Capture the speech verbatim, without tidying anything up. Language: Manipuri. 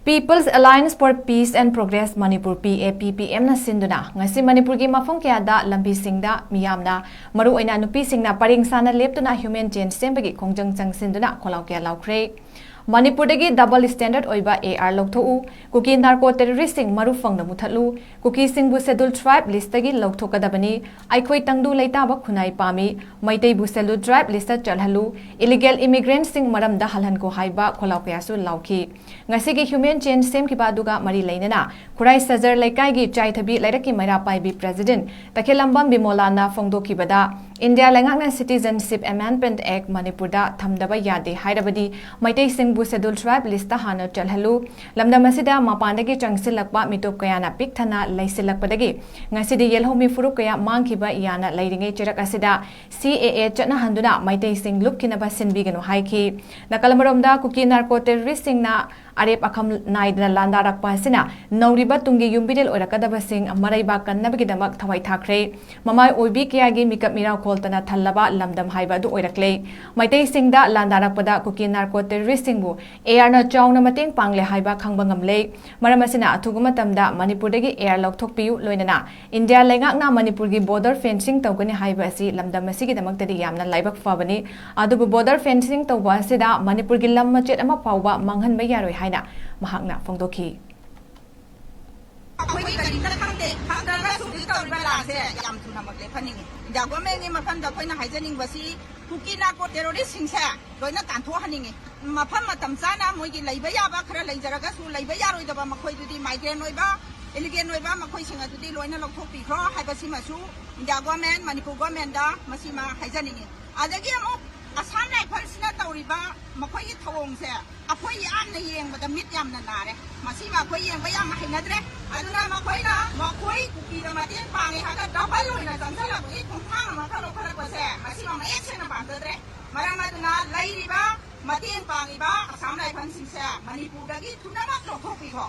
People's Alliance for Peace and Progress Manipur, P A P P M ꯅ ꯁꯤꯟꯗꯨꯅ ꯉꯁꯤ ꯃꯅꯤꯄꯨꯔꯒꯤ ꯃꯐꯝ ꯀꯌꯥꯗ ꯂꯝꯕꯤꯁꯤꯡꯗ ꯃꯤꯌꯥꯝꯅ, ꯃꯔꯨꯑꯣꯏꯅ ꯅꯨꯄꯤꯁꯤꯡꯅ ꯄꯔꯦꯡ ꯁꯥꯅ ꯂꯦꯞꯇꯨꯅ human chain ꯁꯦꯝꯕꯒꯤ ꯈꯣꯡꯖꯪ ꯆꯪꯁꯤꯟꯗꯨꯅ ꯈꯣꯜꯂꯥꯎ ꯀꯌꯥ ꯂꯥꯎꯈ꯭ꯔꯦ꯫ ꯃꯅꯤꯄꯨꯔꯗꯒꯤ double standard ꯑꯣꯏꯕ A R ꯂꯧꯊꯣꯛꯎ, ꯀꯨꯀꯤ narco terrorist ꯁꯤꯡ ꯃꯔꯨ ꯐꯪꯅ ꯃꯨꯊꯠꯂꯨ, ꯀꯨꯀꯤꯁꯤꯡꯕꯨ Scheduled Tribe list ꯇꯒꯤ ꯂꯧꯊꯣꯛꯀꯗꯕꯅꯤ, ꯑꯩꯈꯣꯏ ꯇꯪꯗꯨ ꯂꯩꯇꯥꯕ ꯈꯨꯟꯅꯥꯏ ꯄꯥꯝꯃꯤ, ꯃꯩꯇꯩꯕꯨ Scheduled Tribe list ꯇ ꯆꯜꯍꯜꯂꯨ, illegal immigrant ꯁꯤꯡ ꯃꯔꯝꯗ ꯍꯜꯍꯟꯈꯣ ꯍꯥꯏꯕ ꯈꯣꯜꯂꯥꯎ ꯀꯌꯥꯁꯨ ꯂꯥꯎꯈꯤ꯫ ꯉꯁꯤꯒꯤ human chain ꯁꯦꯝꯈꯤꯕ ꯑꯗꯨꯒ ꯃꯔꯤ ꯂꯩꯅꯅ ꯈꯨꯔꯥꯏ ꯁꯖꯔ ꯂꯩꯀꯥꯏꯒꯤ ꯆꯥꯏꯊꯕꯤ ꯂꯩꯔꯛꯀꯤ ꯃꯩꯔꯥ ꯄꯥꯏꯕꯤ president ꯇꯈꯦꯜꯂꯝꯕꯝ ꯕꯤꯃꯣꯂꯥꯅ ꯐꯣꯡꯗꯣꯛꯈꯤꯕꯗ, ꯏꯟꯗꯤꯌꯥ ꯂꯩꯉꯥꯛꯅ Citizenship Amendment Act ꯃꯅꯤꯄꯨꯔꯗ ꯊꯝꯗꯕ ꯌꯥꯗꯦ ꯍꯥꯏꯔꯕꯗꯤ ꯃꯩꯇꯩꯁꯤꯡꯕꯨ Scheduled Tribe list ꯇ ꯍꯥꯟꯅ ꯆꯜꯍꯜꯂꯨ꯫ ꯂꯝꯗꯝ ꯑꯁꯤꯗ ꯃꯄꯥꯟꯗꯒꯤ ꯆꯪꯁꯤꯜꯂꯛꯄ ꯃꯤꯇꯣꯞ ꯀꯌꯥꯅ ꯄꯤꯛ ꯊꯟꯅ ꯂꯩꯁꯤꯜꯂꯛꯄꯗꯒꯤ ꯉꯁꯤꯗꯤ ꯌꯦꯜꯍꯧꯃꯤ ꯐꯨꯔꯨꯞ ꯀꯌꯥ ꯃꯥꯡꯈꯤꯕ ꯌꯥꯅ ꯂꯩꯔꯤꯉꯩ ꯆꯩꯔꯛ ꯑꯁꯤꯗ C A A ꯆꯠꯅꯍꯟꯗꯨꯅ ꯃꯩꯇꯩꯁꯤꯡ ꯂꯨꯞꯈꯤꯅꯕ ꯁꯤꯟꯕꯤꯒꯅꯨ ꯍꯥꯏꯈꯤ꯫ ꯅꯥꯀꯜ ꯑꯃꯔꯣꯝꯗ ꯀꯨꯀꯤ narco terrorist ꯁꯤꯡꯅ ꯑꯔꯦꯞ ꯑꯈꯝ ꯅꯥꯏꯗꯅ ꯂꯥꯟꯗꯥꯔꯛꯄ ꯑꯁꯤꯅ ꯅꯧꯔꯤꯕ ꯇꯨꯡꯒꯤ ꯌꯨꯝꯕꯤꯔꯦꯜ ꯑꯣꯏꯔꯛꯀꯗꯕꯁꯤꯡ ꯃꯔꯩꯕꯥꯛ ꯀꯟꯅꯕꯒꯤꯗꯃꯛ ꯊꯋꯥꯏ ꯊꯥꯈ꯭ꯔꯦ꯫ ꯃꯃꯥꯏ ꯑꯣꯏꯕꯤ ꯀꯌꯥꯒꯤ ꯃꯤꯀꯞ ꯃꯤꯔꯥꯎ ꯈꯣꯜꯇꯅ ꯊꯜꯂꯕ ꯂꯝꯗꯝ ꯍꯥꯏꯕ ꯑꯗꯨ ꯑꯣꯏꯔꯛꯂꯦ꯫ ꯃꯩꯇꯩꯁꯤꯡꯗ ꯂꯥꯟꯗꯥꯔꯛꯄꯗ ꯀꯨꯀꯤ narco terrorist ꯁꯤꯡꯕꯨ A R ꯅ ꯆꯥꯎꯅ ꯃꯇꯦꯡ ꯄꯥꯡꯂꯦ ꯍꯥꯏꯕ ꯈꯪꯕ ꯉꯝꯂꯦ꯫ ꯃꯔꯝ ꯑꯁꯤꯅ ꯑꯊꯨꯕ ꯃꯇꯝꯗ ꯃꯅꯤꯄꯨꯔꯗꯒꯤ A R ꯂꯧꯊꯣꯛꯄꯤꯌꯨ, ꯂꯣꯏꯅꯅ ꯏꯟꯗꯤꯌꯥ ꯂꯩꯉꯥꯛꯅ ꯃꯅꯤꯄꯨꯔꯒꯤ border fencing ꯇꯧꯒꯅꯤ ꯍꯥꯏꯕ ꯑꯁꯤ ꯂꯝꯗꯝ ꯑꯁꯤꯒꯤꯗꯃꯛꯇꯗꯤ ꯌꯥꯝꯅ ꯂꯥꯏꯕꯛ ꯐꯕꯅꯤ꯫ ꯑꯗꯨꯕꯨ border fencing ꯇꯧꯕ ꯑꯁꯤꯗ ꯃꯅꯤꯄꯨꯔꯒꯤ ꯂꯝ ꯃꯆꯦꯠ ꯑꯃ ꯐꯥꯎꯕ ꯃꯥꯡꯍꯟꯕ ꯌꯥꯔꯣꯏ ꯍꯥꯏꯅ ꯃꯍꯥꯛꯅ ꯐꯣꯡꯗꯣꯛꯈꯤ꯫ ꯑꯩꯈꯣꯏꯒꯤ ꯀꯔꯤꯝꯇ ꯈꯪꯗꯦ꯫ ꯈꯪꯗ꯭ꯔꯒꯁꯨ ꯍꯧꯖꯤꯛ ꯇꯧꯔꯤꯕ ꯂꯥꯟꯁꯦ ꯌꯥꯝ ꯊꯨꯅꯃꯛ ꯂꯦꯞꯍꯟꯅꯤꯡꯉꯤ꯫ ꯏꯟꯗꯤꯌꯥ government ꯀꯤ ꯃꯐꯝꯗ ꯑꯩꯈꯣꯏꯅ ꯍꯥꯏꯖꯅꯤꯡꯕꯁꯤ, ꯀꯨꯀꯤ narco terrorist ꯁꯤꯡꯁꯦ ꯂꯣꯏꯅ ꯇꯥꯟꯊꯣꯛꯍꯟꯅꯤꯡꯉꯤ꯫ ꯃꯐꯝ ꯃꯇꯝ ꯆꯥꯅ ꯃꯣꯏꯒꯤ ꯂꯩꯕ ꯌꯥꯕ ꯈꯔ ꯂꯩꯖꯔꯒꯁꯨ, ꯂꯩꯕ ꯌꯥꯔꯣꯏꯗꯕ ꯃꯈꯣꯏꯗꯨꯗꯤ, migrant ꯑꯣꯏꯕ, illegal ꯑꯣꯏꯕ ꯃꯈꯣꯏꯁꯤꯡ ꯑꯗꯨꯗꯤ ꯂꯣꯏꯅ ꯂꯧꯊꯣꯛꯄꯤꯈ꯭ꯔꯣ ꯍꯥꯏꯕꯁꯤꯃꯁꯨ ꯏꯟꯗꯤꯌꯥ government, ꯃꯅꯤꯄꯨꯔ government ꯗ ꯃꯁꯤꯃ ꯍꯥꯏꯖꯅꯤꯡꯉꯤ꯫ ꯑꯗꯒꯤ ꯑꯃꯨꯛ ꯑꯁꯥꯝ ꯔꯥꯏꯐꯜꯁꯤꯅ ꯇꯧꯔꯤꯕ ꯃꯈꯣꯏꯒꯤ ꯊꯧꯑꯣꯡꯁꯦ ꯑꯩꯈꯣꯏ ꯌꯥꯝꯅ ꯌꯦꯡꯕꯗ ꯃꯤꯠ ꯌꯥꯝꯅ ꯅꯥꯔꯦ꯫ ꯃꯁꯤꯃ ꯑꯩꯈꯣꯏ ꯌꯦꯡꯕ ꯌꯥꯝꯅ ꯍꯩꯅꯗ꯭ꯔꯦ꯫ ꯑꯗꯨꯅ ꯃꯈꯣꯏꯅ ꯃꯈꯣꯏ ꯀꯨꯀꯤꯗ ꯃꯇꯦꯡ ꯄꯥꯡꯉꯦ ꯍꯥꯏꯔꯒ double ꯑꯣꯏꯅ ꯆꯪꯁꯤꯜꯂꯛꯄꯒꯤ ꯈꯣꯡꯊꯥꯡ ꯑꯃꯈꯛ ꯂꯧꯈꯠꯂꯛꯄꯁꯦ, ꯃꯁꯤꯃ ꯃꯌꯦꯛ ꯁꯦꯡꯅ ꯄꯥꯝꯖꯗ꯭ꯔꯦ꯫ ꯃꯔꯝ ꯑꯗꯨꯅ ꯂꯩꯔꯤꯕ ꯃꯇꯦꯡ ꯄꯥꯡꯉꯤꯕ ꯑꯁꯥꯝ ꯔꯥꯏꯐꯜꯁꯤꯡꯁꯦ ꯃꯅꯤꯄꯨꯔꯗꯒꯤ ꯊꯨꯅꯃꯛ ꯂꯧꯊꯣꯛꯄꯤꯈꯣ꯫